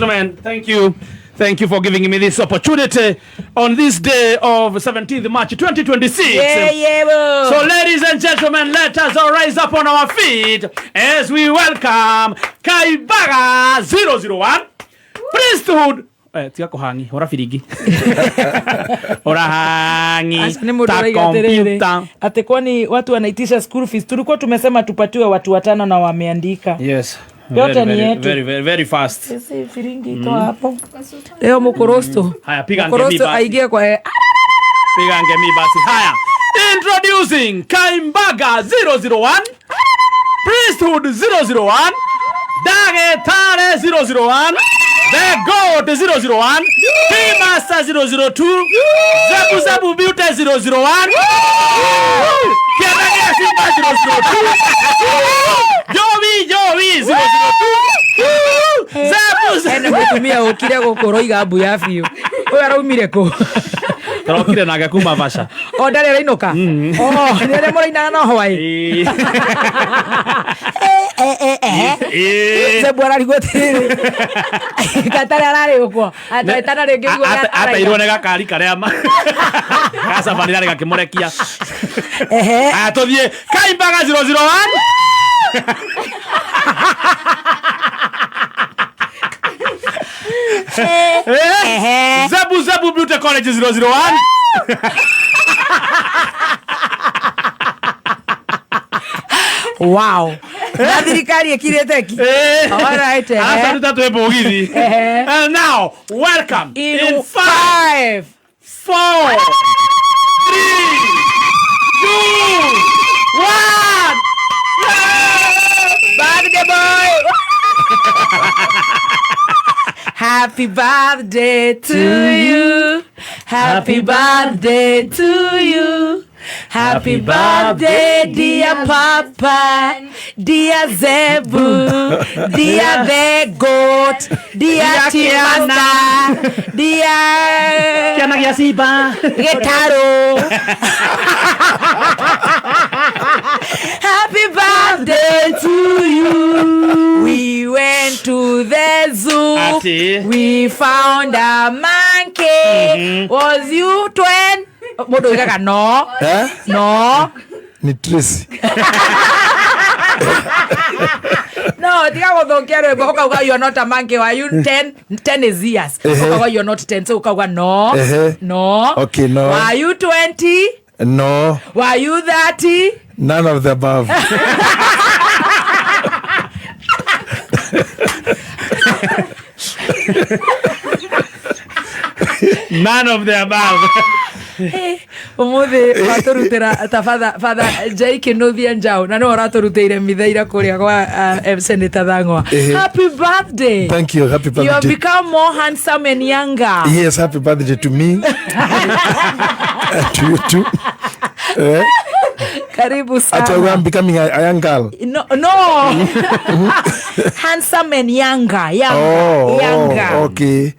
Gentlemen, thank you. Thank you for giving me this opportunity on this day of 17th March 2026. Yeah, well. So, ladies and gentlemen, let us all rise up on our feet as we welcome Kaibaga 001 Priesthood. Tiga kuhangi, hora firingi. Hora hangi. Aca nĩ mũndũ Ta ũraiga atĩrĩrĩ computer. Atĩ kwani watu wanaitisha school fees? Tulikuwa tumesema tupatiwe watu watano na wameandika. Yes. Yote Very, ni very, yetu. very, very, very fast. Sisi firingi itoa hapo leo mukorosto. Haya, piga ngemi Mukorosto basi. Aingie kwa Piga ngemi basi. Haya. Introducing Kaimbaga 001, Priesthood 001, Dagetare 001, The Goat 001, T-Master 002, Zebu Zebu Beauty 001, Kiandagia Simba 002, Jovi Jovi 002, Zebu Zebu. Ena mũtumia ũkire gũkũ ũroiga mbu ya biũ. Ũyũ araumire kũ? Tũrokire nake kuma Vasha. O ndarĩ arainũka. O nĩ arĩa mũrainaga no hwaĩ. Zebu ararigwo atĩrĩrĩ, gatarĩ ararĩ ũkwo atetana rĩngĩ guo. Ateirwo nĩ gakari karĩa gacabanĩ rarĩ gakĩmũrekia. Ehe. Aya, tũthiĩ Kaimbaga 001. Ehe. Zebu Zebu Beauty College 001. Wow, na thirikari ĩkirĩte ki. All right, ehe. Araruta twĩ mũgithi. Ehe. And now welcome in in five, five, four, three, two, one. Birthday boy. Happy birthday to you. Happy birthday to you. Happy birthday, dear Papa, dear Zebu, dear the goat, dear Timasta, dear Kĩana gĩa Simba. Gitaro. Happy birthday to you. We went to the zoo. Ati. We found a monkey. Was you twin? Mũndũ oigaga no. Eh? No. Ni Tracy. No, tiga gũthũkia rwĩmbo ũkauga you are not a monkey. Were you 10? 10 is years. Ehe. Ũkauga you are not 10. So ũkauga no. Ehe. No. Okay, no. Were you 20? No, Were you 30? None of the above. None of the above. Umuthi watũrutĩra ta father Jai Kĩnuthia Njau na nĩwe ũratũrutĩire mitha ira kũrĩa gwa Senator Thang'wa. Ehe. Happy birthday. Thank you. Happy You have birthday. Become more handsome and younger. Yes, happy birthday to me. And to you too. Eh? Karibu At sana. I'm becoming a young girl. No, handsome and younger, younger, Oh, younger. oh, okay.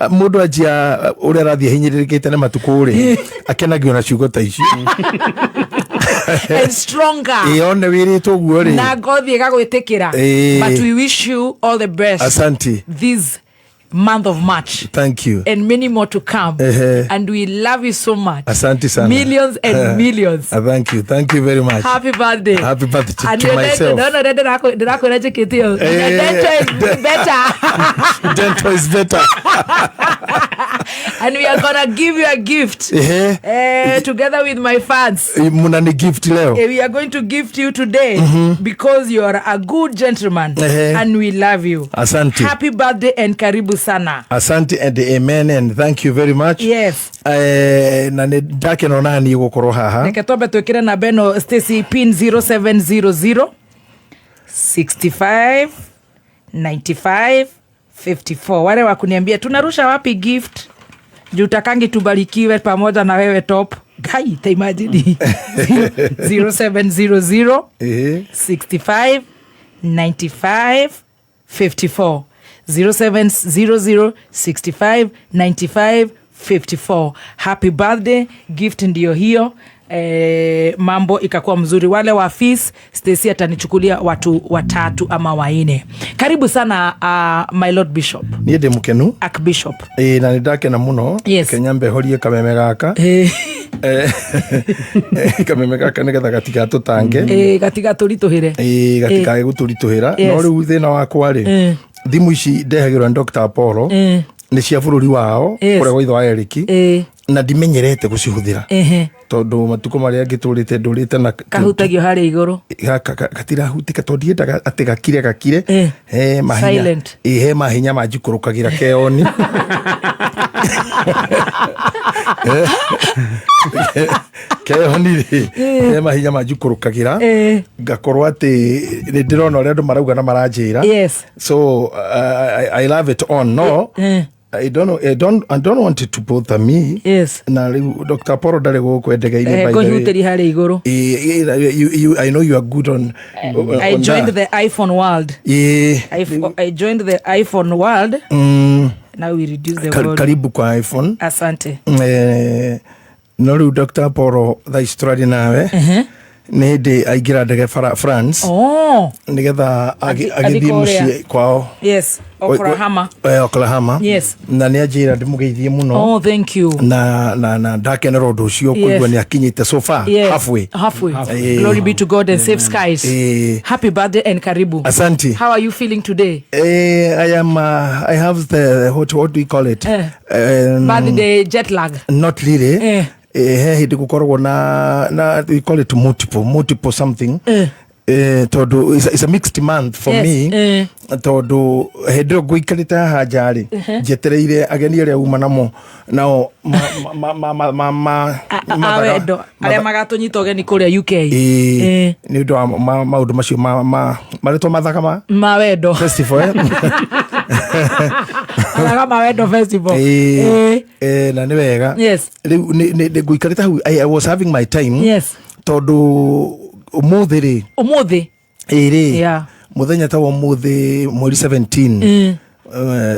Mũndũ anjia ũrĩa arathiĩ ahinyĩrĩrĩkĩte na matukũ rĩ, akenagio na ciugo ta icio. And stronger. Ĩ one wĩrĩtwo ũguo rĩ. Na ngothi ĩgagwĩtĩkĩra. Eh. But we wish you all the best Asante. This month of March Thank you. And many more to come. Ehe. And we love you so much. Asante sana. Millions and millions. Thank you. Thank you very much. Happy birthday. Happy birthday And to myself. No, ndĩrakwĩra njĩkĩte ĩyo. Eh. Dental is better. Dental is better. And we are gonna give you a gift. Ehe. Together with my fans. Mnani gift leo. We are going to gift you today because you are a good gentleman Ehe. And we love you. Asante. Happy birthday and karibu sana. Asante and amen and thank you very much. Yes. Na nä ndakena ona niä gå korwo haha. Reke twambe twĩkĩre namba ĩno, Stacy, pin 0700 65 95 54. Wale wa kuniambia tunarusha wapi gift juu takangi tubarikiwe pamoja na wewe top guy, ta imagine 0700 Ehe. 65 95 54, 0700 65 95 54. Happy birthday gift ndio hiyo. Mambo ikakuwa mzuri. Wale wa fees, Stacy atanichukulia watu watatu ama waine. Karibu sana, my Lord Bishop. Niä ndä må kenu. Archbishop. Ä na nä ndakena må no. Kenya mbehorie kameme gaka. Kameme gaka nä getha gatigatå tange. Gatiga tũritũhĩre. Ä gatikage gå tå ritå hä ra. No rä u thä na wakwa rä, thimå ici ndehagä rwo nä Dr. Apollo nä cia bå rå ri wao, kå rä a gwa ithe wa Eric, na ndimenyerete gå cihå thä ra, tondå matukå marä a ngä tå rä te ndå rä te na Kahutagio harĩa igũrũ. Gaka gatirahutika tondå ndiendaga atä gakire gakire. He mahinya. Silent. Ĩ, he mahinya manjikå rå keoni keoni rä, he mahinya manjikå rå kagä ra, ngakorwo atä nä ndä rona å rä a andå marauga na maranjä ra. So I love it on no. I don't know, I don't want it to bother me. Na rĩu Dr. Apollo ndarĩ gũkũ endegeire, by the way. Kũhutĩria harĩa igũrũ. I know you are good on I joined that. the iPhone world. I joined the iPhone world. Now we reduce the volume. Karibu kwa iPhone. Asante. No rĩu Dr. Apollo thaa ici tũraria nawe nĩ hĩndĩ aingĩra ndege France nĩgetha Athiĩ agĩthiĩ kũrĩa. mũciĩ kwao. Yes, Oklahoma. Oklahoma. Na nĩ anjĩra ndĩmũgeithie mũno. Oh, thank you. Na ndakenera ũndũ ũcio kũigua nĩ akinyĩte so far halfway. Halfway. Glory be to God and safe skies. Happy birthday and karibu. Asante. How are you feeling today? I am I have the what do we call it? Birthday jet lag. Not really. He hĩndĩ gũkoragwo na we call it multiple something. Tondũ it's a mixed month for me, tondũ hĩndĩ ĩyo ngũikarĩte haha nja rĩ, njetereire ageni arĩa uma namo nao Awendo arĩa magatũnyita ũgeni kũrĩa UK. Ĩĩ, nĩ ũndũ wa maũndũ macio marĩtwa mathaga ma Mawendo. festival, eh? Mathaga Mawendo Festival. Ĩĩ, na nĩ wega. Rĩu ngũikarĩte hau, I was having my time, tondũ ũmũthĩ rĩ, Ũmũthĩ. ĩrĩ mũthenya ta wa ũmũthĩ mweri 17,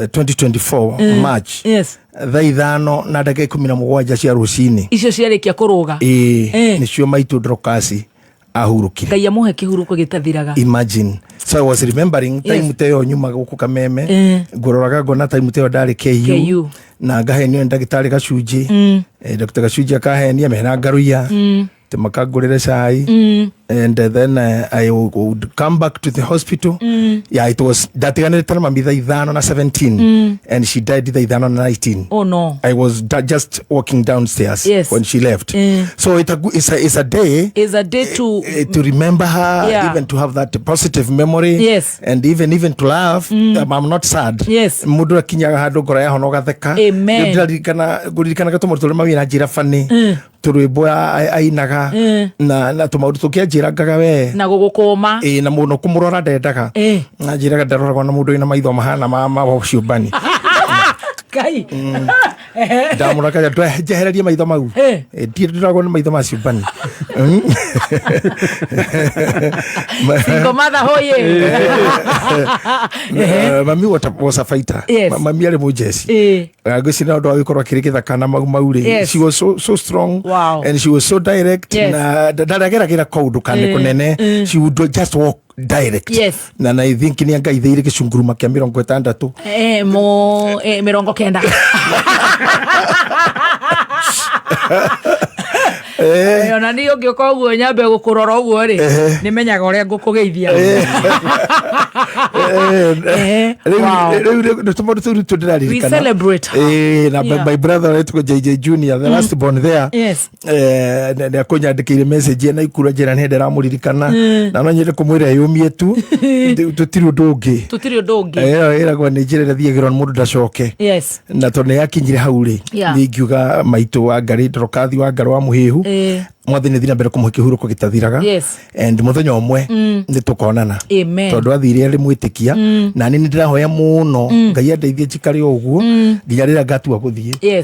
2024 March, thaa 5:17 cia rũcinĩ. Icio ciarĩkia kũrũga. Ĩĩ, nĩcio maitũ Dorokasi ahurũkire. Ngai amũhe kĩhurũko gĩtathiraga. Imagine, so I was remembering time ta ĩyo nyuma gũkũ Kameme, ngũroraga ngona time ta ĩyo ndarĩ KU, KU. Na ngahenio nĩ ndagĩtarĩ Gacunjĩ. Dr. Gacunjĩ akahenia mena ngaruia atĩ makangũrĩre cai, and then I would come back to the hospital. Yeah, it was ndatiganĩrĩte na mami thaa 5 na 17, and she died thaa 5 na 19. Oh no. I was just walking downstairs when she left. So it's a day Is a day to to remember her, even to have that positive memory, and even to laugh. I'm not sad. Mundu akinyaga handu ngoro yahona ugatheka. Amen. Ndĩraririkana ngũririkanaga tũmaũndũ tũrĩa mami anjĩra bani, tũrwĩmbo ainaga, na tũmaũndũ tũngĩ anjĩra ngaga we Na gũgũkũma. Ĩ, na mũno kũmũrora ndendaga. Anjĩraga ndaroragwo na mũndũ wĩna maitho mahana ma ciũmbani. Ngai. Ndamũrakaria, njehererie maitho mau. Ndirĩ ndĩragwo nĩ maitho ma ciũmbani. Single mother hoye. Mami was a fighter. Mami arĩ mũjeci. Ngwĩciria ũndũ wa gũkorwo akĩrĩ gĩthaka na mau mau rĩ, she was so strong and she was so direct, na ndaregeragĩra kaũndũ kane kũnene. She would just walk direct. Na I think nĩ angaithĩire gĩcunguruma kĩa 60. Mo 90. Ona niĩ ũngĩũka ũguo nyambe gũkũrora ũguo rĩ, nĩ menyaga ũrĩa ngũkũgeithia. Rĩu nĩ tũmaũndũ tũu tũ ndĩraririkana. We celebrate her. Na my brother aretwo JJ Junior, the last born there, nĩ akũnyandĩkĩire message na ikura njĩra nĩ ndĩramũririkana, na no nyende kũmwĩra yũmie tu, tũtirĩ ũndũ ũngĩ. Tũtirĩ ũndũ ũngĩ. Ĩyo ĩragwo nĩ njĩra ĩrĩa thiagĩrwo nĩ mũndũ ndacoke. Na tondũ nĩ yakinyire hau rĩ, nĩ ingiuga maitũ wa Ngarĩ Ndorokathi wa Ngarĩ wa Mũhĩhu, Mwathani thiĩ na mbere kũmũhe kĩhurũko gĩtathiraga. And mũthenya ũmwe nĩ tũkonana. Amen. Tondũ athire arĩ mwĩtĩkia, na niĩ nĩ ndĩrahoya mũno Ngai andeithie njikare o ũguo nginya rĩrĩa ngatua gũthiĩ.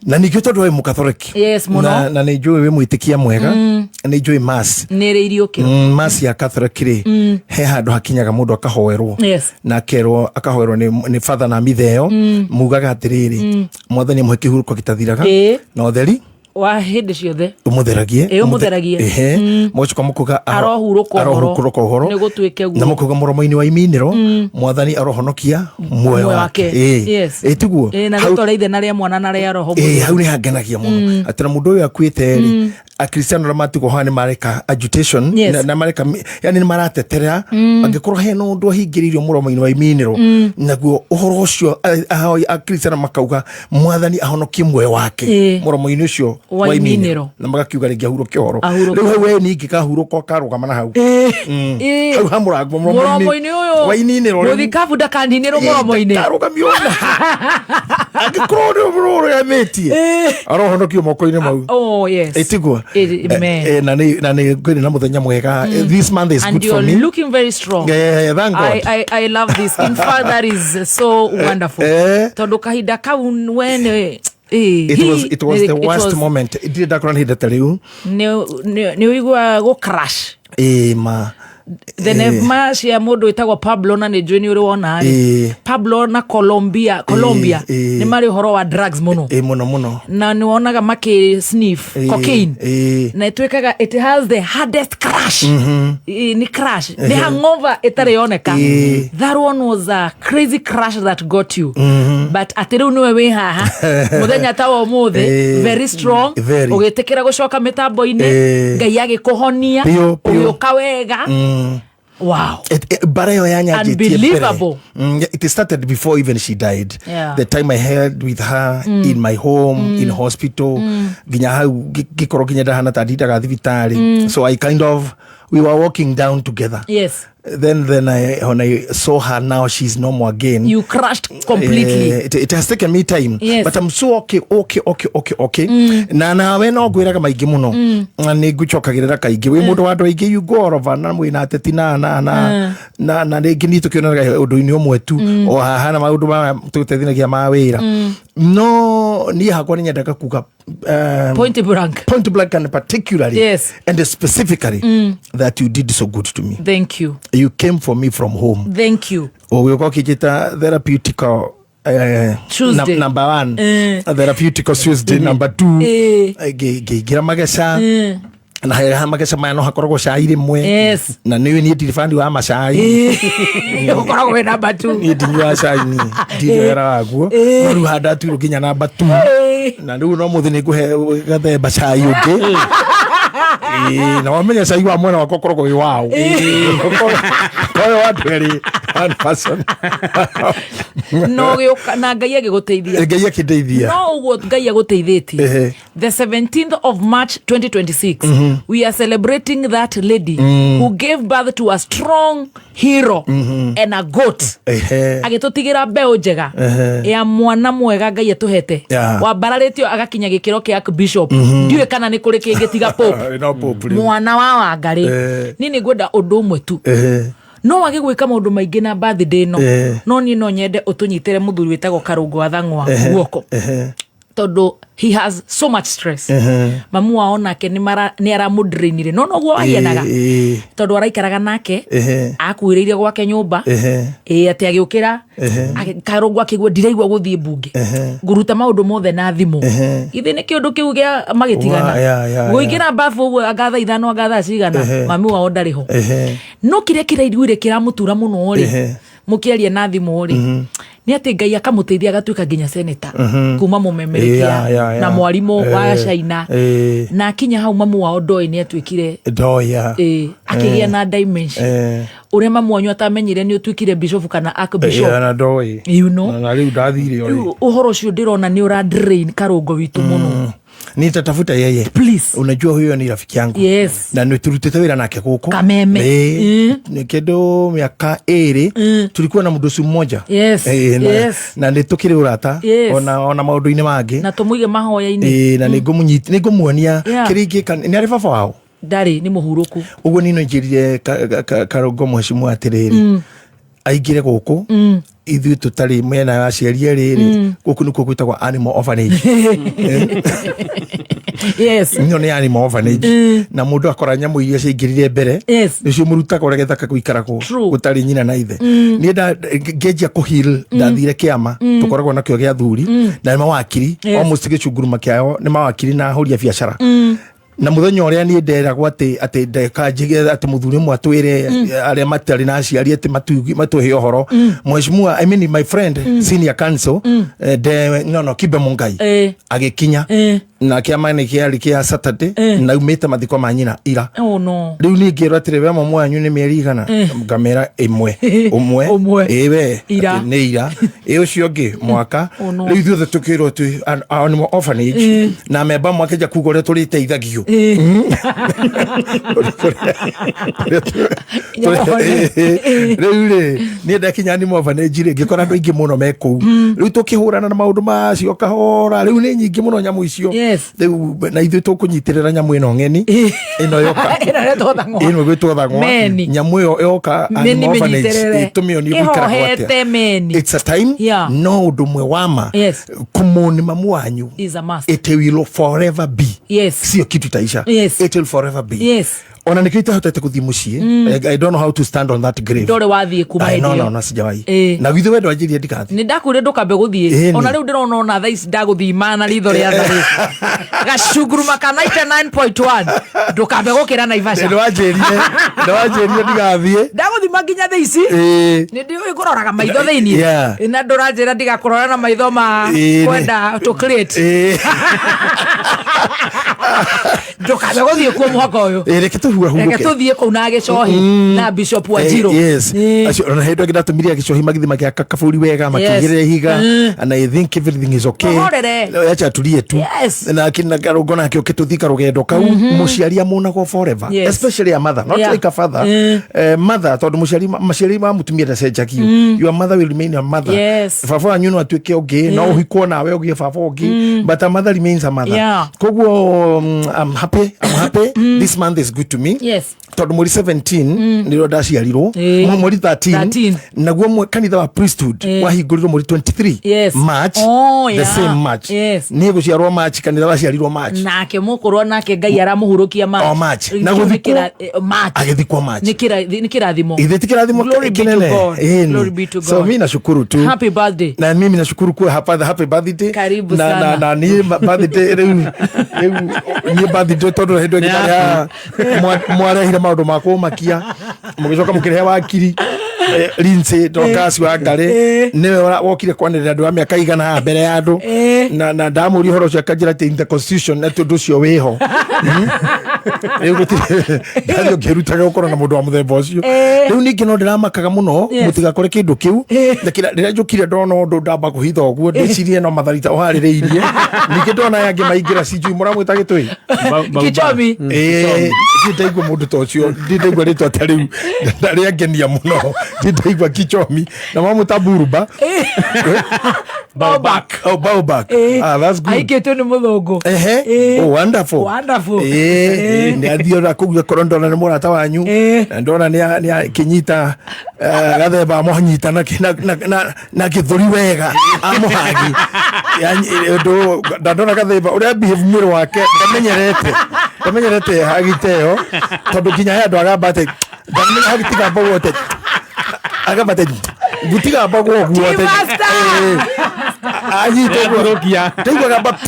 Na ningĩ tondũ wĩ mũkathoreki, Yes, mũno. na nĩ njũĩ wĩ mwĩtĩkia mwega, nĩ njũĩ mass Nĩ ĩrĩ iriũkĩro. Mass ya Catholic rĩ, he handũ hakinyaga mũndũ akahoerwo, na akerwo akahoerwo nĩ father na mitheo, mugaga atĩrĩrĩ, Mwathani amũhe kĩhurũko gĩtathiraga na ũtheri. Wa hĩndĩ ciothe. Umutheragie. Ĩ, ũmũtheragie. Ehe, mũgacoka mũkauga Arohurũka ũhoro. Arohurũka ũhoro. Nĩ gũtuĩke guo. Na mũkauga mũromo-inĩ wa iminĩro, Mwathani arohonokia muoyo Muoyo wake. wake. Ĩ. Yes. Ĩ, tiguo? Ĩ, na rĩtwa rĩa ithe na rĩa mwana na rĩa roho Ĩ, Mũtheru. hau nĩ hangenagia mũno atĩ na mũndũ ũyũ akuĩte rĩ, Akristiano arĩa matigwo haha nĩ mareka agitation na mareka, yani nĩ maratetera angĩkorwo hena ũndũ ahingĩrĩirio mũromo-inĩ wa iminĩro, naguo ũhoro ũcio Akristiano makauga Mwathani ahonokie muoyo wake mũromo-inĩ ũcio wa wa iminĩro. iminĩro. Na magakiuga rĩngĩ ahurũke ũhoro. Ahurũke. Rĩu hau we ningĩ kahurũka karũgama na hau. Hau ha mũrango Mũromo-inĩ ũyũ wa ininĩro rĩu. Mũthikabu ndakaninĩrwo mũromo-inĩ. Ndarũgamio ona angĩkorwo nĩ ũrũgamĩtie, arohonokio moko-inĩ mau. Oh yes. Ĩtiguo? Amen. Na nĩ ngwĩrĩ na mũthenya mwega. This month is And good for you're me. looking very strong. Yeah, thank God. I love this. In fact, that is so wonderful. Tondũ kahinda kau wene It was the worst moment. Ndirĩ ndakora nĩ ihinda ta rĩu. Nĩ ũigua gũ crash. Ĩ ma. Thenema cia mũndũ wĩtagwo Pablo, na nĩ njũĩ nĩ ũrĩ wona rĩ. Pablo na Colombia nĩ marĩ ũhoro wa drugs mũno. Ĩ, mũno mũno. Na nĩ wonaga makĩ sniff cocaine na ĩtuĩkaga it has the hardest crash. Nĩ crash, nĩ hangover ĩtarĩ yoneka. That one was a crazy crash that got you, but atĩ rĩu nĩwe wĩ haha mũthenya ta wa ũmũthĩ, very strong. Very. Ũgĩtĩkĩra gũcoka mĩtambo-inĩ, Ngai agĩkũhonia. Piũ, piũ. Ũgĩũka wega. Wow. Bara ĩyo yanyanjĩtie mbere. Unbelievable. It started before even she died. The time I had with her in my home, in hospital, nginya hau ngĩkorwo nginya ndahana ta ndindaga thibitarĩ. So I kind of, we were walking down together. Then when I saw her, now she's no more again. You crashed completely. It has taken me time. But I'm so okay. Na nawe no ngwĩraga maingĩ mũno, na nĩ ngũcokagĩrĩra kaingĩ wĩ mũndũ wa andũ aingĩ, you go all over na mwĩna ateti na rĩngĩ niĩ tũkĩonanaga ũndũ-inĩ ũmwe tu o haha na maũndũ maya tũteithanagia ma wĩra, no niĩ hakwa nĩ nyendaga kuga Point blank. Point blank and particularly and specifically that you did so good to me. Thank you. You came for me from home. Thank you. Ũgĩũka ũkĩnjĩta therapeutical Tuesday. Number one, therapeutical Tuesday number two. Ngĩingĩra mageca na haha mageca maya no hakoragwo cai rĩmwe. Na nĩ niĩ ndirĩ bani wa macai. Ũkoragwo wĩ number two. Niĩ ndinyuaga cai, niĩ ndirĩ wĩra waguo, no rĩu handatuirwo nginya namba two. Na rĩu no mũthĩ nĩ ngũhe gathemba cai ũngĩ. Ĩĩ, na wamenya cai wa mwena wakwa ũkoragwo wĩ wao koyo wa andũ erĩ, one person. No ũgĩũka na Ngai agĩgũteithia. Ngai akĩndeithia. No ũguo Ngai agũteithĩtie. The 17th of March 2026, we are celebrating that lady who gave birth to a strong hero and a goat. Agĩtũtigĩra mbeũ njega ya mwana mwega Ngai atũhete, wambararĩtio agakinya gĩkĩro kĩa bishop. Ndiũĩ kana nĩ kũrĩ kĩngĩ tiga pope. No pope rĩu. Mwana wa Wangarĩ. Niĩ nĩ ngwenda ũndũ ũmwe tu. No wage gwĩka maũndũ maingĩ na birthday ĩno, no niĩ no nyende ũtũnyitĩre mũthuri wĩtagwo Karũngũ wa Thang'wa guoko, tondũ he has so much stress. Mamu wao nake nĩ aramũdrainire, no noguo wahianaga, tondũ araikaraga nake, akuĩrĩire gwake nyũmba. Ĩ atĩ agĩũkĩra Karũngũ akĩigua ndiraigua gũthiĩ mbunge, ngũruta maũndũ mothe na thimũ. Githĩ nĩ kĩũndũ kĩu gĩa magĩtigana, gũingĩra babu ũguo anga thaa 5, anga thaa cigana, mami wao ndarĩ ho. No kĩrĩa kĩraiguire kĩramũtura mũno rĩ, mũkĩaria na thimũ rĩ, nĩ atĩ Ngai akamũteithia agatuĩka nginya seneta kuma mũmemerekia na mwarimũ wa China, na akinya hau mamu wao ndoĩ nĩ atuĩkire Ndoya. Ĩ, akĩgĩa na dementia, ũrĩa mamu wanyu atamenyire nĩ ũtuĩkire bishop kana archbishop. Na ndoĩ. You know? Na rĩu ndathire o rĩ. Rĩu ũhoro ũcio ndĩrona nĩ ũra drain Karũngo witũ mũno. Nitatafuta yeye. Please. Unajua huyo ni rafiki yangu. Na nĩ turutĩte wĩra nake gũkũ Kameme. Nĩ kĩndũ mĩaka 2 tulikuwa na mũndũ ũcio mmoja. Na, na nĩ tũkĩrĩ ũrata ona maũndũ-inĩ mangĩ. Na tũmũige mahoya-inĩ. Na nĩ ngũmuonia kĩrĩa ingĩka. Nĩ arĩ baba wao. Ndarĩ, nĩ mũhurũku. Ũguo nĩ no njĩrire Karũngo mheshimiwa atĩrĩrĩ. Aingĩre gũkũ ithuĩ tũtarĩ mĩena ya aciari erĩ rĩ, gũkũ nĩkuo gwĩtagwo animal orphanage. Ĩno nĩ animal orphanage, na mũndũ akora nyamũ iria ciaingĩrire mbere nĩcio mũrutaga ũrĩa gĩthaka gũikaragwo gũtarĩ nyina na ithe. Niĩ ngĩanjia kũheal, ndathire kĩama tũkoragwo nakĩo gĩa athuri na nĩ mawakiri. Almost gĩcunguruma kĩao nĩ mawakiri na ahũri a biacara. Na muthenya ũrĩa niĩ nderagwo atĩ ndekanjige atĩ mũthuri ũmwe atwĩre arĩa matarĩ na aciari atĩ matũhe ũhoro, mheshimiwa, I mean my friend, senior counsel, de no Kibe Mungai agĩkinya na kĩama nĩ kĩarĩ kĩa Saturday na umĩte mathiko ma nyina ira. Oh no. Rĩu niĩ ngĩrwo atĩrĩ, we mamu wanyu nĩ mĩeri igana? Ngamera ĩmwe, ũmwe. Ũmwe. Ĩ we. Ira. Atĩ nĩ ira, ĩ ũcio ũngĩ mwaka. Oh, no. Rĩu ithuothe tũkĩrwo twĩ animal orphanage na memba mwakĩnja kuga ũrĩa tũrĩteithagio. Rĩu rĩ, niĩ ndakinya animal orphanage rĩ, ngĩkora andũ aingĩ mũno me kũu. Rĩu tũkĩhũrana na maũndũ macio kahora. Rĩu nĩ nyingĩ mũno nyamũ icio. Rĩu na ithuĩ tũkũnyitĩrĩra nyamũ ĩno ng'eni ĩno yoka. Ĩno ĩretwo thang'wa. Ĩno ĩgwĩtwo thang'wa. Meni. Nyamũ ĩyo yoka Meni. animal orphanage, Mĩnyitĩrĩre. tũmĩonie gũikaragwo Ĩhohete atĩa. meni. It's a time. No ũndũ ũmwe wa ma, kũmũni mamu wanyu Is a must. It will forever be. Sio kitu itaisha. It will forever be. Ona nikio itahotete kuthii mucii. I don't know how to stand on that grave. Ndũrĩ wathiĩ kuma Ai, hĩndĩ no ĩyo. No, no, sijawahi. Na githĩ we ndwanjĩrire ndigathiĩ? Nĩ ndakwĩrire ndũkambe gũthiĩ. Ona rĩu ndĩrona ona thaa ici ndagũthima na ritho rĩa tharĩ gacunguruma ka 99.1, ndũkambe gũkĩra Naivasha. Nĩwanjĩrire ndigathiĩ. Ndagũthima nginya thaa ici. Nĩ ndiũĩ ngũroraga maitho thĩiniĩ. Na ndũranjĩra ndigakũrora na maitho ma kwenda to create. Ndũkambe gũthiĩ kuo mwaka ũyũ. Ĩĩ, reke tũhuahurũke. Reke tũthiĩ kũu na gĩcohi na Bishop Wanjiru. Yes. Acio ona hĩndĩ ĩngĩ ndatũmire gĩcohi magĩthiĩ magĩaka kaburi wega, makĩigĩrĩra ihiga, and I think everything is okay. Tũhorere. Acha tulie tu. Na kina karũngo nake ũke tũthiĩ karũgendo kau. Mũciari amonagwo forever. Especially a mother, not like a father. Mother, tondũ mũciari, maciari ma mũtumia ndacenjagio. Your mother will remain your mother. Baba wanyu no atuĩke ũngĩ, no ũhikwo nawe ũgĩe baba ũngĩ, but a mother remains a mother. Koguo I'm happy, I'm happy. This month is good to me tondũ mweri 17 nĩrĩo ndaciarirwo. Mweri 13. 13. Naguo kanitha wa priesthood wahingũrirwo mweri 23 March. The same March. Niĩ gũciarwo March, kanitha waciarirwo March. Nake mũkũrwo nake Ngai aramũhurũkia March. O March. Na Kĩu nĩ gũthikwo- March. Agĩthikwo March. Nĩ kĩrathimo. Ithe ti kĩrathimo Glory be to kĩnene? God. Ĩni. Glory be to So God. mi nashukuru tu. Happy birthday. Na mimi nashukuru kuwa hapa. Happy birthday. Karibu na, sana. Na niĩ birthday rĩu niĩ birthday tondũ hĩndĩ ĩngĩ ndarĩ haha, mwarehire maũndũ ma kũmakia, mũgĩcoka mũkĩrehe wakiri Lindsay Dorcas wa Ngarĩ. Nĩwe wokire kwanĩrĩra andũ a mĩaka igana haha mbere ya andũ. Na ndamũria ũhoro ũcio akanjĩra atĩ in the constitution atĩ ũndũ ũcio wĩho. Rĩu gũtirĩ ndathiĩ ũngĩrutaga gũkorwo na mũndũ wa mũthemba ũcio. Rĩu ningĩ no ndĩramakaga mũno mũtigakore kĩndũ kĩu. Na rĩrĩa njũkire ndona ũndũ ndamba kũhitha ũguo, ndĩcirie no matharita ũharĩrĩirie. Ningĩ ndona aya angĩ maingĩra, sijui mũramwĩta gĩtũi. Kichomi. Ĩĩ, ndindaigua mũndũ ta ũcio, ndindaigua rĩtwa ta rĩu na rĩangenia mũno. Ndindaigua Kichomi na mamwĩta Buruba. Baobab. Oh, Baobab. Ah, that's good. Aikĩtio nĩ mũthũngũ. Ehe. Oh, wonderful. Wonderful. Nĩ athiĩ ona kũu akorwo ndona nĩ mũrata wanyu. Na ndona nĩ akĩnyita gathemba amũnyita na gĩthũri wega amũhagi. Ũndũ ndandona gathemba ũrĩa behave mwĩrĩ wake, ndamenyerete hagi ta ĩyo, tondũ nginya he andũ agamba atĩ ndamenya hagi tigambagwo atĩ agamba atĩ gutigambagwo ũguo atĩ Team master! Anyite ũguo. Nĩathũkia. Ndaigua gamba pa.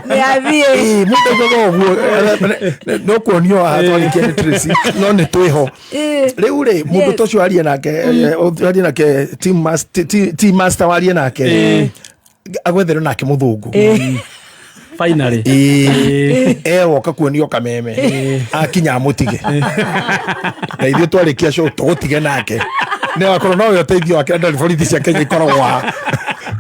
Nĩ athiĩ. Ĩĩ, mũndũ aigaga ũguo no kuonio haha twarĩkia nĩ Tracy, no nĩ twĩho. Rĩu rĩ, mũndũ ta ũcio arie nake, arie nake team master, warie nake agwetherwo nake mũthũngũ. Finally. Ĩĩ, ewoka kuonio kameme akinya amũtige, na ithuĩ twarĩkia show tũgũtige nake nĩ wakorwo nowe ũteithio wake. Ndarĩ borithi cia Kenya ikoragwo haha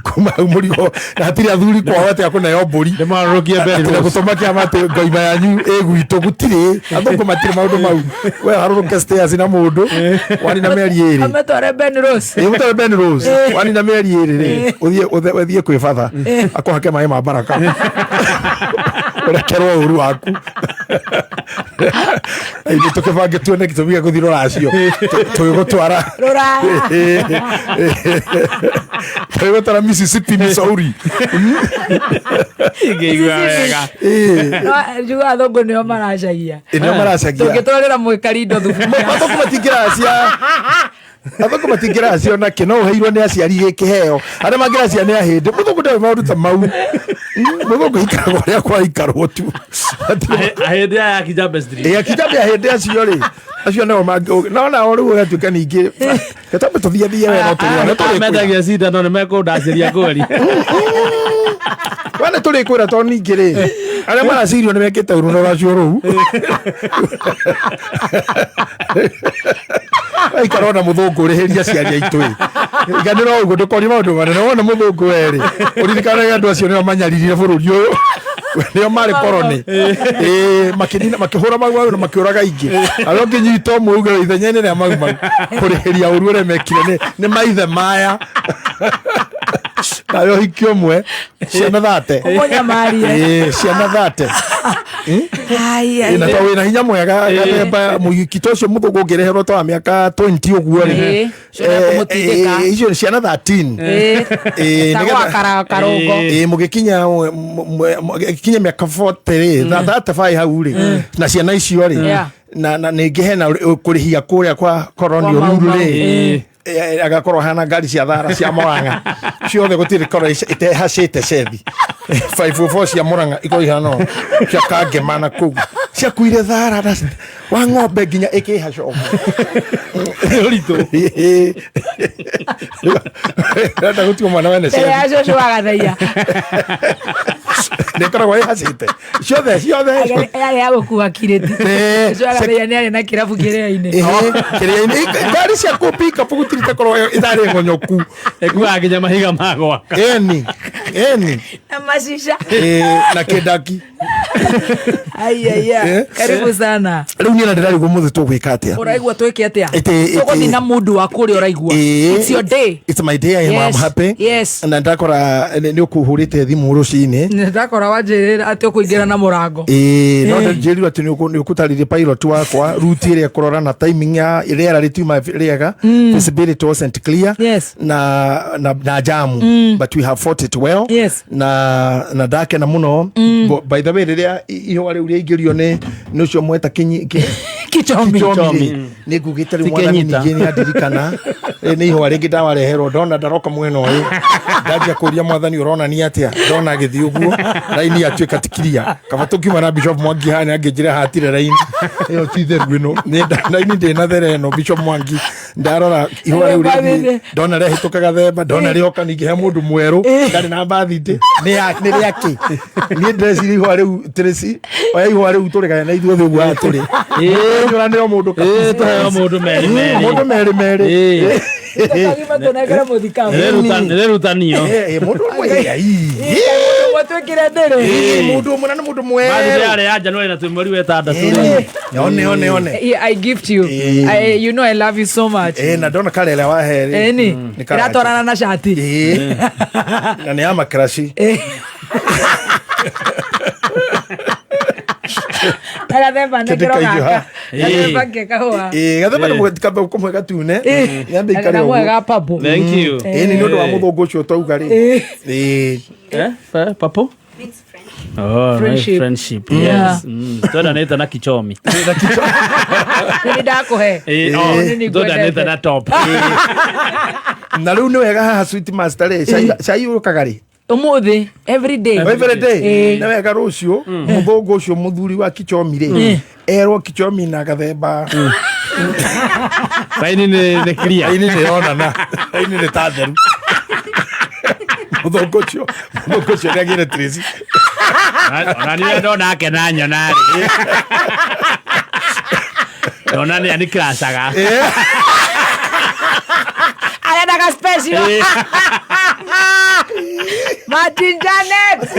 kuma hau mũrigo na hatirĩ athuri kwao atĩ akũneo mbũri. Ndĩmarũrũkie Ben Atĩ na Rose. gũtũma kĩama atĩ ngoima yanyu ĩ gwitũ gũtirĩ athũngũ, matirĩ maũndũ mau. We harũrũke stairs na mũndũ wani na mĩeri 2. Ametware Ben Rose. Ĩ, mũtware Ben Rose wani na mĩeri 2 rĩ, ũthiĩ ũthiĩ kwĩ batha akũhake maĩ ma baraka ũrekerwo ũru waku. Ithuĩ tũkĩbange tuone gĩtũmi gĩa gũthiĩ rũracio. Tũgĩgũtwara. Rũraya. Tũgĩgũtwara Mississippi, Missouri. Ingĩigua wega. Njuga athũngũ nĩo maracagia. Nĩo maracagia. Tũngĩtwarĩra mwĩkari indo thubu. Athũngũ matingĩracia. Athũngũ matingĩracia onakĩ no ũheirwo nĩ aciari gĩkĩheo. Arĩa mangĩracia nĩ ahĩndĩ. Mũthũngũ ndarĩ maũndũ ta mau. Mũthũngũ aikaragwo ũrĩa kwaikarwo tu. Ahĩndĩ aya ya Kijambe Street. Ĩ akijambe ahĩndĩ acio rĩ acio nĩo mangĩ no nao rĩu ũgatuĩka ningĩ gatambe tũthiathie wega no tũrĩ Aya mendagia cindano nĩ mekũndacĩria kweri. We nĩ tũrĩkwĩra tondũ ningĩ rĩ arĩa maracirio nĩ mekĩte ũru na rũracio rũu aikara ona mũthũngũ ũrĩhĩria aciari aitũ ĩ iganĩra ũguo ndũkorie maũndũ manene wona mũthũngũ werĩ ũririkanage andũ acio nĩo manyaririre bũrũri ũyũ nĩo marĩ koroni ĩĩ makĩnina makĩhũra mau mau na makĩũraga ingĩ arĩa ũngĩnyita ũmwe uge ithenya-inĩ rĩa mau mau kũrĩhĩria ũru ũrĩa mekire nĩ maithe maya nawe ũhiki ũmwe ciana thate. Ũmũnyamarie. Ĩĩ, ciana thate. Ai, ai. Na to wĩna hinya mwega gathemba mũhiki ta ũcio mũthũngũ ũngĩreherwo ta wa mĩaka 20 ũguo rĩ. Ĩĩ, ũcio nĩekũmũtindĩka. Icio nĩ ciana 13. Ĩĩ. Ĩĩ, Ta nĩgetha- gwa karũngo. Ĩĩ, mũgĩkinya mũgĩkinya mĩaka 40 rĩ, 35 hau rĩ, na ciana icio rĩ, Yeah. na ningĩ hena kũrĩhia kũrĩa kwa colonial Kwa Mau rule Mau. rĩ, agakorwo hana ngari cia thara cia Murang'a ciothe gũtirĩ korwo itehacĩte cethi 504 cia Murang'a ikorwo ihana ũũ, cia Kangema na kũu ciakuire thara na wa ng'ombe nginya ĩkĩhaca ũguo. Nĩ ũritũ. Renda gũtigwo mwana wene Mbere ya cethi cũcũ wa Gathaiya. nĩ ĩkoragwo ĩhacĩte ciothe ciothe. Yarĩ ya gũkua kirĩti. Ĩĩ. Cũcũ wa Gathaiya nĩ arĩ na kĩrabu kĩrĩa-inĩ. Ĩhĩ, kĩrĩa-inĩ ngari cia kũ pick up gũtirĩ takorwo ĩtarĩ ng'onyoku. Ĩkuaga nginya mahiga ma gwaka. Eni eni. Na macica. Ĩĩ, na kĩndaki. Ai, ai, ai. Eh. Karibu sana. Rĩu niĩ na ndĩrarigwo mũthĩ tũgwĩka atĩa. Ũraigua twĩke atĩa? Ĩtĩ- Tũgũthiĩ na mũndũ waku ũrĩa ũraigua. Ĩĩ. It's your day. It's my day, I am Yes, happy. yes. Na ndakora nĩ ũkũhũrĩte thimũ rũcinĩ. Ndakora wanjĩrĩra atĩ ũkũingĩra na mũrango. Ĩĩ, no njĩrirwo atĩ nĩ ũkũtarĩria pilot wakwa route ĩrĩa ĩkũrora na timing ya rĩera rĩtiuma rĩega. Visibility wasn't clear. Yes. Na jamu. But we have fought it well. Yes. Na ndakena mũno. By the way, rĩrĩa ihũa rĩu rĩaingĩrio nĩ ũcio mweta kinyi Kichomi. Kichomi rĩ, nĩ ngugĩte rĩu mwathani Tikenyita. ningĩ nĩ andirikana. Nĩ ihũa rĩngĩ ndawareherwo ndona ndaroka mwena ũyũ ndanjia kũria mwathani ũronania atĩa ndona agĩthiĩ ũguo raini yatuĩka tikiria kaba tũkiuma na Bishop Mwangi haha angĩnjĩra hatire raini ĩyo ti theru ĩno Nĩ raini ndĩna ĩno Bishop Mwangi ndarora ihũa rĩu rĩthiĩ ndona rĩahĩtũka gathemba ndona rĩoka ningĩ he mũndũ mwerũ ndarĩ na birthday nĩ rĩakĩ niĩ ndĩreciria ihũa rĩu Tracy oya ihũa rĩu tũrĩgaya na ithuothe ũguo haha tũrĩ nyũranĩro mũndũ Ĩĩ, tũheo mũndũ merĩ merĩ. Mũndũ merĩ merĩ. Ĩĩ. Tũkagima tũnengere mũthikabu. Nĩrĩrutanio. Mũndũ ũmwe Mũndũ ũmwe twĩkĩre ndĩrĩ. Mũndũ ũmwe na nĩ mũndũ Birthday mwerũ. yarĩ ya January na twĩ mweri wa ĩtandatũ rĩ. One one one. Yeah, I gift you. I, you know I love you so much. Na ndona karera wa heri. Ĩni. Nĩ karacha. Ĩratwarana na cati. Na nĩ ya makaraci. Na gathemba Kĩndĩ nengero kaingĩ gaka. ha. Gathemba ke kahũa. Ĩĩ, gathemba nĩ kamba kũmwe gatune. Nyambe ikare Na ũguo. kamwe ga purple. Thank you. Ĩĩ, nĩ ũndũ wa mũthũngũ ũcio twauga rĩ. Ĩĩ. Purple? Means friendship. Oh, Friendship. nice, friendship. Yeah. Yes. Twendanĩte na kichomi. Nĩ ndakũhe. Ĩĩ, oh, Nĩ nĩ twendanĩte na top. Na rĩu nĩ wega haha Sweet Master rĩ, cai ũkaga rĩ? Ũmũthĩ every day. Every day. Ĩĩ. Nĩ wega rũciũ mũthũngũ ũcio mũthuri wa kichomi rĩ erwo kichomi na gathemba. Raini nĩ clear. Raini nĩ yonana raini nĩ ta theru. Mũthũngũ ũcio nĩ agĩre Tracy. Ona niĩ ndona akena nyona rĩ. Ndona nĩ anikiracaga. Arendaga special. Martin Janet.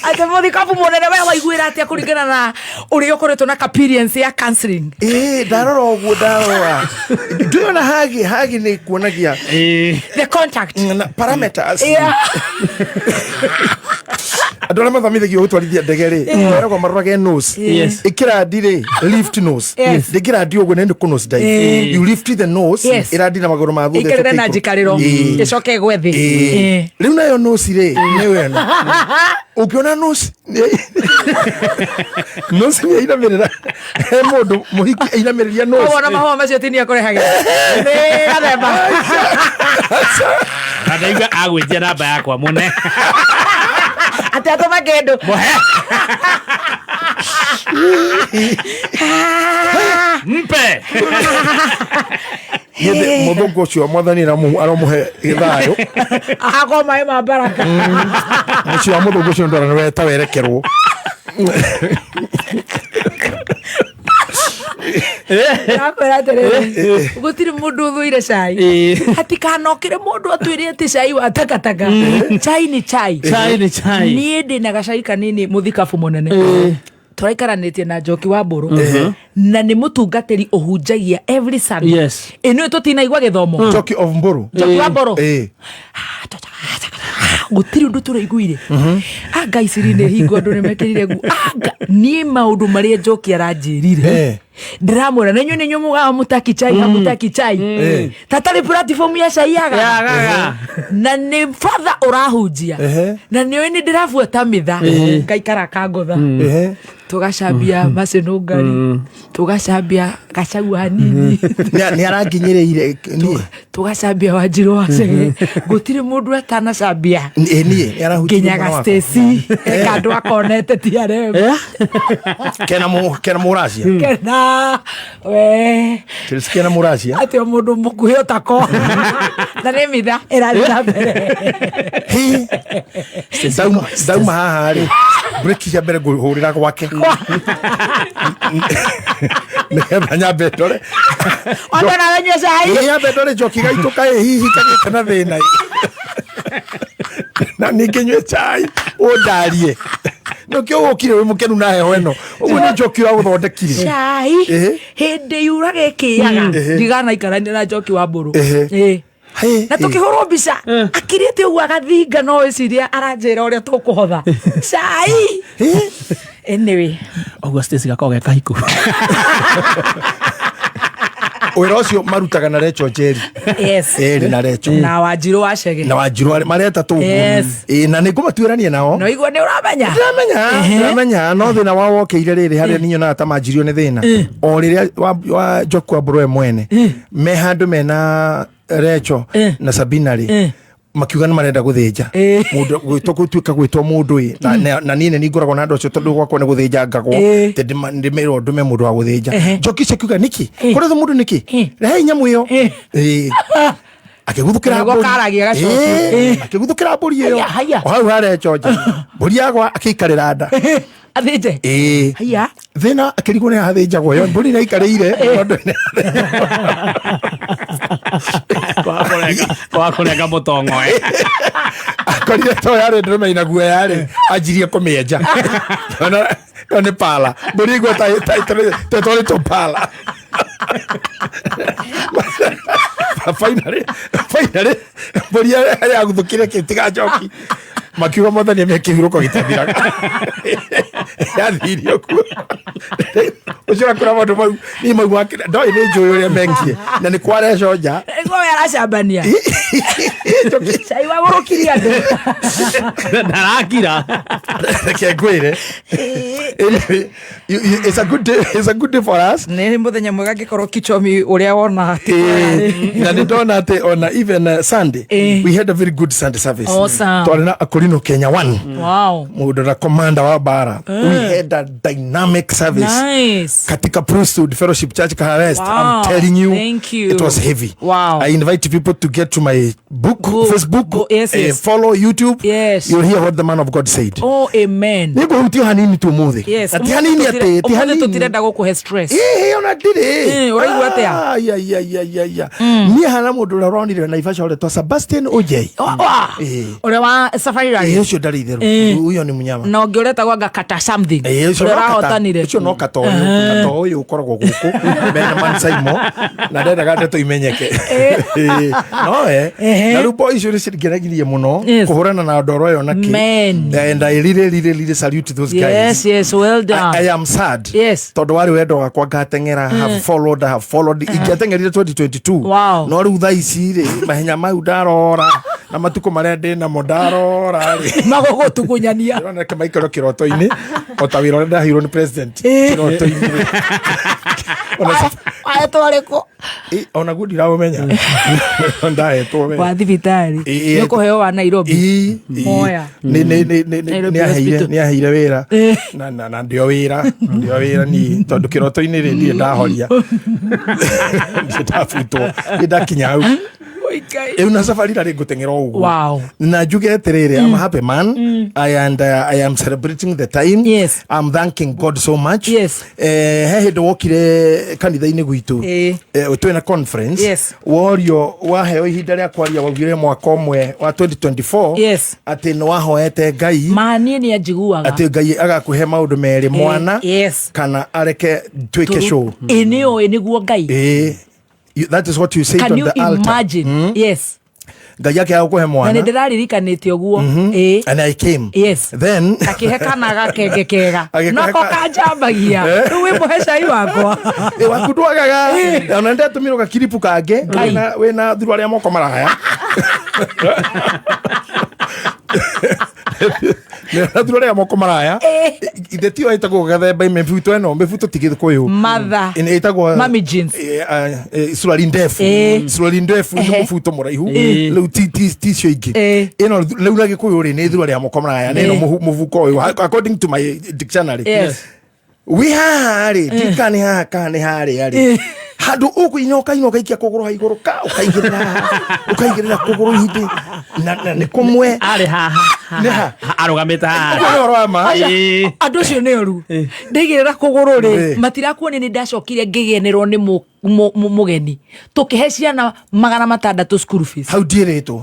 Atĩ mũthikabu mũnene we waiguĩra atĩa kũringana na ũrĩa ũkoretwo na experience ya counseling? Ĩĩ, ndarora ũguo ndarora ndĩrona hagi hagi nĩ kuonagia Ĩĩ. The contact. Na parameters. Yeah. Andũ arĩa mathomithagio gũtwarithia ndege rĩ, meragwo marorage nose. Ĩkĩrandi rĩ, lift nose. Ndĩngĩrandi ũguo nĩ kũ nose dive. You lift the nose, ĩrandi na magũrũ ma thutha. Ĩikarĩre na ĩcoke njikarĩro. Ĩĩ. Ĩcoke ĩgwe thĩ. Ĩĩ. Rĩu nayo nose rĩ, nĩyo ĩno. Ũngĩona nose nose nĩ ainamĩrĩra, he mũndũ mũhiki ainamĩrĩria nose. Wona mahũa macio tinia kũrehagĩra nĩ gathemba. Na ndaigua agwĩtia namba yakwa mũne. Atĩ atũma kĩndũ. Mũhe. Mpe. Githĩ mũthũngũ ũcio mwathani aramũhe thayũ. Ahakwo maĩ ma baraka. Mũciĩ wa mũthũngũ ũcio ndwara nĩ ta werekerwo. Ndakwĩra atĩrĩrĩ, gũtirĩ mũndũ ũthũire cai. Hatikanokĩre mũndũ atwĩre atĩ cai wa takataka, chai ni chai. Chai ni chai. Niĩ ndĩ na gacai kanini mũthikabu mũnene tũraikaranĩtie na Njoki wa Mbũrũ, na nĩ mũtungatĩri ũhunjagia every Sunday. Ĩno tũtinaigua gĩthomo. Njoki of Mbũrũ. Njoki wa Mbũrũ. Gũtirĩ ũndũ tũraiguire. Anga iciri nĩ hingo andũ nĩ mekĩrire nguo. Anga niĩ maũndũ marĩa Njoki aranjĩrire, ndĩramwĩra na inyuĩ nĩ inyuĩ mugaga mũtaki chai, hamutaki chai. Tatarĩ platform ya cai yagaga. Yagaga. Na nĩ father ũrahunjia. Na nĩ oĩ nĩ ndĩrabuata mĩtha ngaikara kangotha. Tũgacambia macinũngari, tũgacambia gacagua hanini. Nĩ aranginyĩrĩire niĩ. Tũgacambia Wanjirũ wa Chege. Gũtirĩ mũndũ atanacambia. Ĩ, niĩ nĩ arahutirie Nginya mwena wakwa. Gastesi kandũ akonete TRM. Kena mũracia. Kena we. Chelsea kena mũracia. Atĩ o mũndũ mũkuhĩ ũtako na nĩ mitha ĩrathiĩ na mbere. Hi. Ndauma haha rĩ, breki cia mbere ngũhũrĩra gwake nĩgetha nyambe ndore. Wambe nawe nyue cai. Ĩ, nyambe ndore njoki gaitũ kaĩ hihi kagĩte na thĩna, na ningĩ nyue cai ũndarie nĩkĩo ũkire wĩ mũkenu na heho ĩno ũguo nĩ njoki ũragũthondekire. Cai. Hĩndĩ yuraga ĩkĩaga ndiganaikarania na Njoki wa Mbũrũ. Hĩ, Na tũkĩhũrwo mbica akirĩte ũguo agathinga, no ĩciria aranjĩra ũrĩa tũkũhotha cai. Anyway. Ũguo Stacy gakoragwo ge kahiku. Wĩra ũcio marutaga na Recho Njeri. Eri na Recho. Na Wanjirũ wa Chege. Na Wanjirũ mareta tũguo. Ĩ, na nĩ ngũmatuĩrania nao. No igua nĩ ũramenya. Ndĩramenya, ndĩramenya, no thĩna wao wokĩire rĩrĩ harĩa niĩ nyonaga ta manjirio nĩ thĩna o rĩrĩa wa Njoku wa Mbũrũ we mwene me handũ mena Recho na Sabina rĩ, makiuga nĩ marenda gũthĩnja mũndũ gwĩtwo gũtuĩka gwĩtwo mũndũ ĩ na niĩ nĩ ngoragwo na andũ acio tondũ gwakwa nĩ gũthĩnja ngagwo. Tĩ ndĩmerwo ndũme mũndũ wa gũthĩnja. Njoki icio akiuga nĩkĩ kũrĩ mũndũ nĩkĩ rehei nyamũ ĩyo. Akĩguthũkĩra Nĩguo mbũri. karagia gacoki. Akĩguthũkĩra mbũri ĩyo. Haya, haya. O hau harecho nja mbũri yagwa akĩikarĩra nda. Athĩnje. Ĩĩ. Haya. Thĩna akĩrigwo nĩ athĩnjagwo ĩyo mbũri nĩ aikarĩire tondũ Kwaga kũrenga mũtongo. Akorire to yarĩ ndũrũme ina guoya rĩ, anjirie kũmĩenja. Ona ĩyo nĩ pala mbũri igua tetwarĩtwo pala. Finally mbũri ĩrĩa yaguthũkire kĩtiga njoki makiuga mwathani ame kĩhurũko gĩtathiraga yathirie kuo ũcio akũra maũndũ mau niĩ mau ndoĩ nĩ njũĩ ũrĩa mekie na nĩ kwareco nja. Nĩguo we aracambania cai wa gũkiria andũ. Ndarakira. Reke ngwĩre. Anyway, it's a good day for us. Nĩ mũthenya mwega ngĩkorwo kichomi ũrĩa wona. Na nĩ ndona atĩ ona even Sunday we had a very good Sunday service. Awesome. Twarĩ na Akorino Kenya 1. Mũndũ na commander wa bara, we had a dynamic service Nice. katika Priesthood Fellowship Church Kaharest. Wow. I'm telling you, Thank you. it was heavy. I invite people to get to my book, Facebook, Go, yes. follow YouTube. You'll hear what the man of God said. Oh, amen. Nĩ ngũhutio hanini tu ũmũthĩ. Na ti hanini atĩ ti Ũmũthĩ hanini. tũtirenda gũkũhe stress. Ĩĩ, ona ndirĩ. Ũraigua atĩa? Ai, ai, ai, ai, ai, ai. Niĩ hana mũndũ ũrĩa ũronire Naivasha ũretwo Sebastian Ojei. Ũrĩa wa Safari Rally. Ũcio ndarĩ itherũ. Ũyũ nĩ mũnyama. Na ũngĩ ũretagwo anga Katasau. Something. Ĩĩ, ũcio Ũrĩa no kata- ũrahotanire. ũcio no katoyũ katoyũ ũkoragwo gũkũ mena mansaimo na ndendaga ndeto imenyeke. Ĩĩ, nowe. Na rĩu boy icio nĩcingenagirie mũno kũhũrana na ndoro ĩyo na kĩ. Man. And I really, really, really salute those guys. Yes, well done. I am sad tondũ warĩ wendo wakwa ngateng'era, have followed, have followed, ingĩateng'erire 2022. No rĩu thaa ici rĩ, mahenya mau ndarora na matukũ marĩa ndĩ namo ndarora rĩ, Magũgũtugunyania. ndĩrona kĩmaikaro kĩroto-inĩ o ta wĩra ũrĩa ndaheirwo nĩ president kĩroto-inĩ rĩ. Ona Waetwo rĩkũ? Ĩ, onaguo ndiraũmenya ndahetwo we. Wa thibitarĩ. Ĩ, Nĩ ũkũheo wa Nairobi. Ĩ, ĩ. Oya. Nairobi Nĩ aheire Hospital. nĩ aheire wĩra na ndio wĩra ni tondũ kĩroto-inĩ rĩ, ndirĩ ndahoria, ndirĩ ndabutwo, ndirĩ ndakinya hau. Oi, Ngai. Ĩu na safari rarĩ ngũteng'era o ũguo. Na njuge atĩrĩrĩ, I'm a happy man. I am celebrating the time. I'm thanking God so much. He hĩndĩ wokire kanitha-inĩ gwitũ, twĩna conference, worio waheo ihinda rĩa kwaria, waugire mwaka ũmwe wa 2024 atĩ nĩ wahoete Ngai Ma niĩ nĩ anjiguaga. atĩ Ngai agakũhe maũndũ merĩ, mwana kana areke twĩke show. Ĩ, nĩ ũĩ nĩguo Ngai. That is what you said Can on you the altar. imagine? Yes. Ngai akĩaga gũkũhe Na nĩ mwana. ndĩraririkanĩte ũguo, ĩ. And I came. Then akĩhe kana gakenge kega. Agĩkũhe Nako kanjambagia rĩu wĩ mũhe cai wakwa. Ĩ, waku ndwagaga, ona ndatũmirwo gakiripu kangĩ wĩna thuru arĩa moko maraya, wĩna thuru arĩa moko maraya. Ithe tiyo ĩtagwo gathemba mĩbuto ĩno, mĩbuto ti gĩkũyũ. Mother. Ĩno ĩtagwo Mummy jeans. Suruali ndefu. Suruali ndefu nĩ mũbuto mũraihu rĩu, ti icio ingĩ. Ĩno rĩu na gĩkũyũ rĩ, nĩ thurari ya moko maraya, na ĩno mũbuko ũyũ according to my dictionary. Wĩ haha rĩ, ndika nĩ haha kana nĩ harĩa rĩ, handũ ũkũina ũkaina ũgaikia kũgũrũ ha igũrũ ka ũkaigĩrĩra haha, ũkaigĩrĩra kũgũrũ ihĩndĩ na nĩ kũmwe. Arĩ haha. Nĩ ha? Arũgamĩte haha. Ũguo nĩ ũhoro wa ma. Andũ acio nĩ oru, ndaigĩrĩra kũgũrũ rĩ, matirakuonia nĩ ndacokire ngĩgenerwo nĩ mũgeni, tũkĩhe ciana 600 school fees. Hau ndiĩrĩtwo,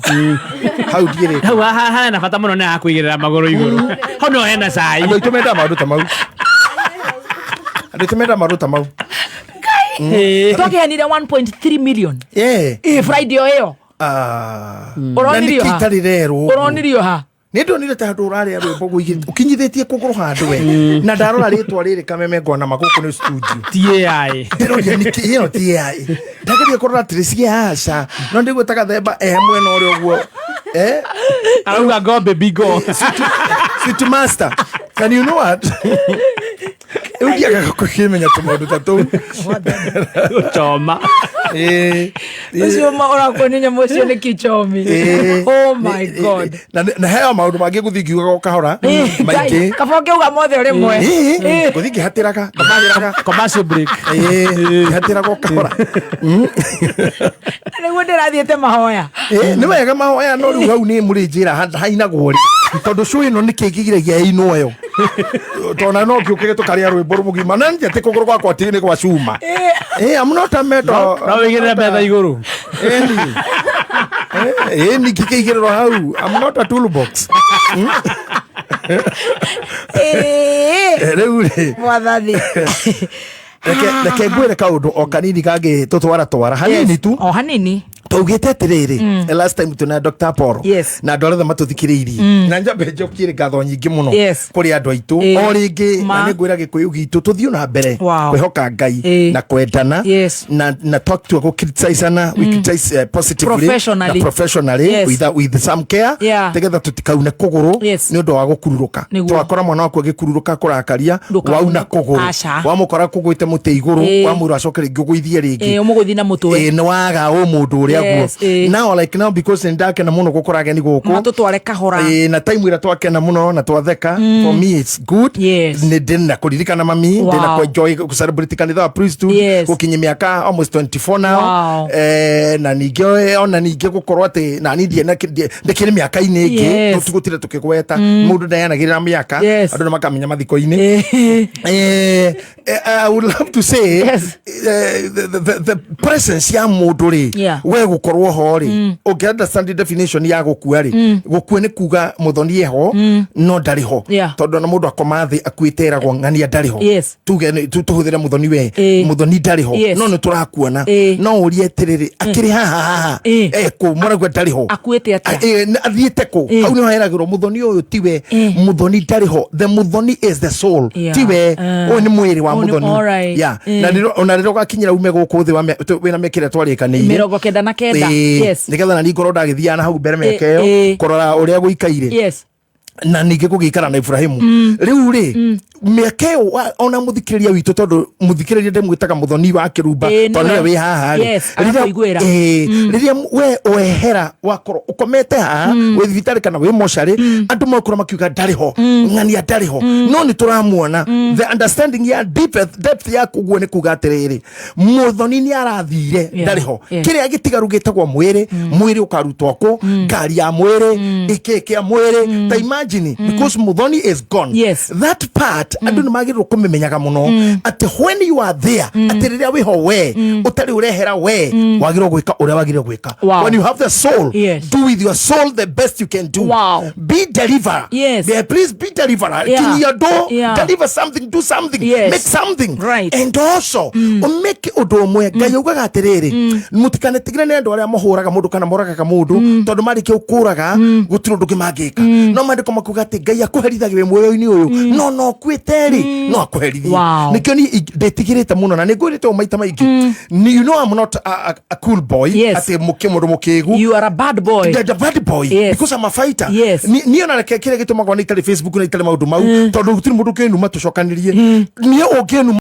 hau ndiĩrĩtwo. Hau haha hena bata mũno nĩ hakũigĩrĩra magũrũ igũrũ, hau no hena cai. Andũ aitũ mendaga maũndũ ta mau, andũ aitũ mendaga maũndũ ta mau. Twakĩheanire 1.3 million. Ĩ, Friday o ĩyo. Ah. Na Ũronirio nĩkĩ ha? itarĩ rerwo ũguo? Ũronirio ha? Nĩ ndonire ta handũ ũrarĩa rwĩmbo ũkinyithĩtie kũgũrũ handũ we, na ndarora rĩtwa rĩrĩ kameme ngona magũkũ nĩ studio. Ti AI. Ndĩroria nĩkĩ ĩno ti AI, ndageria kũrora atĩrĩ ciaca, no ndĩguo ta gathemba mwena ũrĩa ũguo. Arauga, "Go baby go." Sweet master, can you know what, rĩu ndiagaga kũkĩmenya tũmaũndũ ta tũu. Gũchoma. Ũcio ũrakuonia nyamũ ũcio nĩ kichomi. Oh my God. Na heo maũndũ mangĩ ngũthiĩ ngiugaga o kahora maingĩ. Kaba ũngĩuga mothe o rĩmwe. Ngũthiĩ ngĩhatĩraga ngĩhatĩraga. Commercial break. Ngĩhatĩraga o kahora. Nĩguo ndĩrathiĩte mahoya. Nĩ wega mahoya, no rĩu hau nĩ mũrĩ njĩra hainagwo rĩ, tondũ show ĩno nĩ kĩ kĩgiragia ĩinwo ĩyo, tondũ no kĩũkĩge tũkarĩa rwĩmbo rũmũgima na nĩ atĩ kũgũrũ gwakwa ti nĩ gwa cuma. I'm not a metal. No wĩigĩrĩre metha igũrũ. Ĩni, ĩni ngĩkĩigĩrĩrwo hau, I'm not a toolbox. Rĩu rĩ, Mwathani. Reke ngwĩre kaũndũ o kanini kangĩ tũtwara twara hanini tu. O hanini. Twaugĩte atĩrĩrĩ, last time tuna Dr. Apollo na andũ arĩa othe matũthikĩrĩirie, na njambe njokie ngatho nyingĩ mũno kũrĩ andũ aitũ o rĩngĩ, na nĩ ngwĩra gĩkũyũ gitũ tũthiĩ na mbere kwĩhoka Ngai na kwendana na talk to gũcriticizana, we criticize positively Professionally. na professionally, with some care, nĩgetha tũtikaune kũgũrũ nĩ ũndũ wa gũkururũka. Twakora mwana waku agĩkururũka kũrakaria, Ndũkaune. wauna kũgũrũ, Aca. wamũkora kũgwĩte mũtĩ igũrũ, wamwĩra acoke rĩngĩ ũgũithie rĩngĩ. Ũmũgũthi na mũtwe. Nĩ waga ũmũndũ ũrĩa guo. Now, like now, because nĩ ndakena mũno gũkora ageni gũkũ, Matũtware kahora. Na time ĩrĩa twakena mũno na twatheka, for me it's good. Nĩ ndĩna kũririkana mami, ndĩna kwenjoy celebrate kanitha wa priesthood gũkinyia mĩaka almost 24 now. Na ningĩ ona ningĩ gũkorwo atĩ nani ndĩkĩrĩ mĩaka-inĩ ĩngĩ, tũtigũtire tũkĩgweta mũndũ ndayanagĩrĩra mĩaka, andũ nĩ makamenya mathiko-inĩ. I would love to say, the presence ya mũndũ rĩ, we Gũkorwo ho rĩ, ũngĩ understand the definition ya gũkua rĩ, gũkua nĩ kuga mũthoni eho no ndarĩ ho. Tondũ ona mũndũ akoma thĩ akuĩte, eragwo ng'ania ndarĩ ho. Tuge tũhũthĩre mũthoni we. Mũthoni ndarĩ ho. No nĩ tũrakuona. No ũrie atĩrĩrĩ, akĩrĩ haha haha? Ekũ mũraigua ndarĩ ho? Akuĩte atĩa? Athiĩte kũ? Hau nĩho heragĩrwo mũthoni ũyũ tiwe. Mũthoni ndarĩ ho. The mũthoni is the soul. Tiwe. Ũyũ nĩ mwĩrĩ wa mũthoni. Yeah. Na ona rĩrĩa ũgakinyĩra ume gũkũ thĩ wĩna mĩaka ĩrĩa twarĩkanĩire. 99. Nĩgetha na niĩ ngorwo ndagĩthiaga na hau mbere mĩaka ĩyo kũrora ũrĩa gũikaire na ningĩ gũgĩikara na Ibrahimu. Rĩu rĩ, mĩaka ĩyo ona mũthikĩrĩria witũ, tondũ mũthikĩrĩria ndĩmwĩtaga mũthoni wa kĩrumba, tondũ nĩwe nĩwe. Wĩ haha rĩ. Agakũiguĩra. Rĩrĩa we wehera, wakorwo ũkomete haha, wĩ thibitarĩ kana wĩ mocarĩ, andũ makorwo makiuga ndarĩ ho, ng'ania ndarĩ ho, no nĩ tũramuona. The understanding ya depth ya kuguo nĩ kuga atĩrĩrĩ, mũthoni nĩ arathire, ndarĩ ho. Kĩrĩa gĩtigaru gĩtagwo mwĩrĩ. Mwĩrĩ ũkarutwo kũ? Ngari ya mwĩrĩ, ĩkĩ kĩa mwĩrĩ. Ta imagine, because mũthoni is gone. That part andũ nĩ magĩrĩirwo kũmĩmenyaga mũno, atĩ when you are there, atĩ rĩrĩa wĩho we ũtarĩ ũrehera, we wagĩrĩirwo gwĩka ũrĩa wagĩrĩirwo gwĩka. When you have the soul, do with your soul the best you can do. Be deliverer. Yeah, please be deliverer. Kinyia andũ. Deliver something, do something. Make something. And also ũmĩke ũndũ ũmwe. Ngai augaga atĩrĩrĩ, mũtikanetigĩre nĩ andũ arĩa mahũraga mũndũ kana moragaga mũndũ, tondũ marĩkia gũkũraga gũtirĩ ũndũ ũngĩ mangĩka. No maandĩko makuga atĩ Ngai akũherithagia wĩ muoyo-inĩ ũyũ, no ũkuĩte rĩ, no akũherithie. Nĩkĩo niĩ ndĩtigĩrĩte mũno na nĩ ngwĩrĩte ũũ maita maingĩ. You know I'm not a cool boy. Atĩ mũndũ mũkĩgu. You are a bad boy. The bad boy. Because I'm a fighter. Niĩ ona reke kĩrĩa gĩtũmaga ona itarĩ Facebook na itarĩ maũndũ mau, tondũ gũtirĩ mũndũ ũngĩnuma tũcokanĩrie. Niĩ ũngĩnuma